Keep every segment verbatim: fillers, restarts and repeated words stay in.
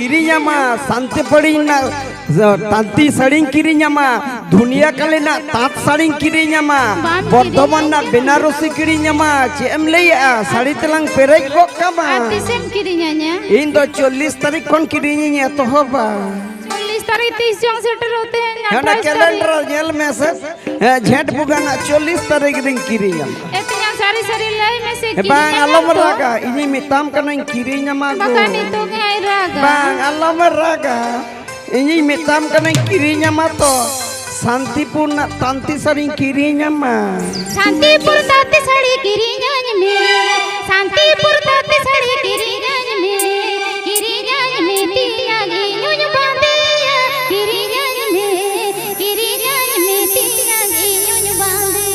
ᱠᱤᱨᱤᱧᱟᱢᱟ, ᱥᱟᱱᱛᱤᱯᱩᱨᱤ ᱨᱮᱱᱟᱜ ᱛᱟᱸᱛᱤ ᱥᱟᱹᱲᱤᱧ ᱠᱤᱨᱤᱧᱟᱢᱟ, ᱫᱷᱩᱱᱤᱭᱟ ᱠᱟᱞᱤ ᱨᱮᱱᱟᱜ ᱛᱟᱸᱛ ᱥᱟᱹᱲᱤᱧ ᱠᱤᱨᱤᱧᱟᱢᱟ, ᱵᱟᱢ ᱵᱚᱨᱫᱷᱚᱢᱟᱱ ᱨᱮᱱᱟᱜ ᱠᱤᱨᱤᱧᱟᱢ ᱵᱮᱱᱟᱨᱚᱥᱤ ᱠᱤᱨᱤᱧᱟᱢᱟ᱾ ᱪᱮᱫ ᱮᱢ ᱞᱟᱹᱭᱮᱜᱼᱟ? ᱥᱟᱹᱲᱤ ᱛᱮᱞᱟᱝ ᱯᱮᱨᱮᱡ ᱜᱚᱫ ᱠᱟᱢᱟ᱾ ᱟᱨ ᱛᱤᱥᱮᱢ ᱠᱤᱨᱤᱧᱟᱹᱧᱟ? ᱤᱧ ᱫᱚ ᱪᱚᱞᱞᱤᱥ ᱛᱟᱹᱨᱤᱠᱷ ᱠᱷᱚᱱ ᱠᱤᱨᱤᱧᱤᱧ ᱮᱛᱚᱦᱚᱵᱟ᱾ ᱪᱚᱞᱞᱤᱥ ᱛᱟᱹᱨᱤᱠᱷ ᱛᱤᱥ ᱪᱚᱝ ᱥᱮᱴᱮᱨᱚᱜ ᱛᱮᱦᱮᱧ ᱦᱟᱱᱟ ᱟᱴᱷᱟᱥ ᱛᱟᱹᱨᱤᱠᱷ᱾ ᱠᱮᱞᱮᱱᱰᱟᱨ ᱧᱮᱞ ᱢᱮᱥᱮ᱾ ᱦᱮᱸ, ᱡᱷᱮᱸᱴ ᱵᱚᱸᱜᱟ ᱨᱮᱱᱟᱜ ᱪᱚᱞᱞᱤᱥ ᱛᱟᱹᱨᱤᱠᱷ ᱨᱤᱧ ᱠᱤᱨᱤᱧᱟᱢᱟ᱾ ᱮ ᱛᱮᱭᱟᱝ, ᱥᱟᱹᱨᱤ ᱥᱟᱹᱨᱤ ᱞᱟᱹᱭ ᱢᱮᱥᱮ, ᱦᱮᱸ, ᱵᱟᱝ, ᱠᱤᱨᱤᱧᱟᱢ ᱟᱞᱚᱢ ᱛᱚ? ᱨᱟᱜᱟ, ᱤᱧᱤᱧ ᱢᱮᱛᱟᱢ ᱠᱟᱹᱱᱟᱹᱧ ᱠᱤᱨᱤᱧᱟᱢᱟ ᱜᱳ᱾ ᱵᱟᱠᱷᱟᱱ ᱱᱤᱛᱚᱜ ᱜᱮ ᱦᱟᱸᱜ ᱤᱧ ᱨᱟᱜᱟ᱾ ᱵᱟᱝ, ᱟᱞᱚᱢ ᱨᱟᱜᱟ, ᱤᱧᱤᱧ ᱢᱮᱛᱟᱢ ᱠᱟᱹᱱᱟᱹᱧ ᱠᱤᱨᱤᱧᱟᱢᱟ ᱛᱚ᱾ ᱥᱟᱱᱛᱤᱯᱩᱨ ᱨᱮᱱᱟᱜ ᱛᱟᱸᱛᱤ ᱥᱟᱹᱲᱤᱧ ᱠᱤᱨᱤᱧᱟᱢᱟ᱾ ᱥᱟᱱᱛᱤᱯᱩᱨ ᱛᱟᱸᱛᱤ ᱥᱟᱹᱲᱤ ᱠᱤᱨᱤᱧᱟᱹᱧ ᱢᱮ, ᱥᱟᱱᱛᱤᱯᱩᱨ ᱛᱟᱸᱛᱤ ᱥᱟᱹᱲᱤ ᱠᱤᱨᱤᱧᱟᱹᱧ ᱢᱮ, ᱠᱤᱨᱤᱧᱟᱹᱧ ᱢᱮ ᱛᱮᱭᱟᱝ ᱤᱧ ᱦᱚᱸᱧ ᱵᱟᱸᱫᱮᱭᱟ, ᱠᱤᱨᱤᱧᱟᱹᱧ ᱢᱮ, ᱠᱤᱨᱤᱧᱟᱹᱧ ᱢᱮ ᱛᱮᱭᱟᱝ ᱤᱧ ᱦᱚᱸᱧ ᱵᱟᱸᱫᱮᱭᱟ᱾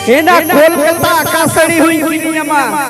ᱮᱱᱟ ᱠᱳᱞᱠᱟᱛᱟ ᱟᱠᱟᱥᱟᱹᱲᱤ ᱦᱩᱭ ᱠᱤᱨᱤᱧᱟᱢᱟ᱾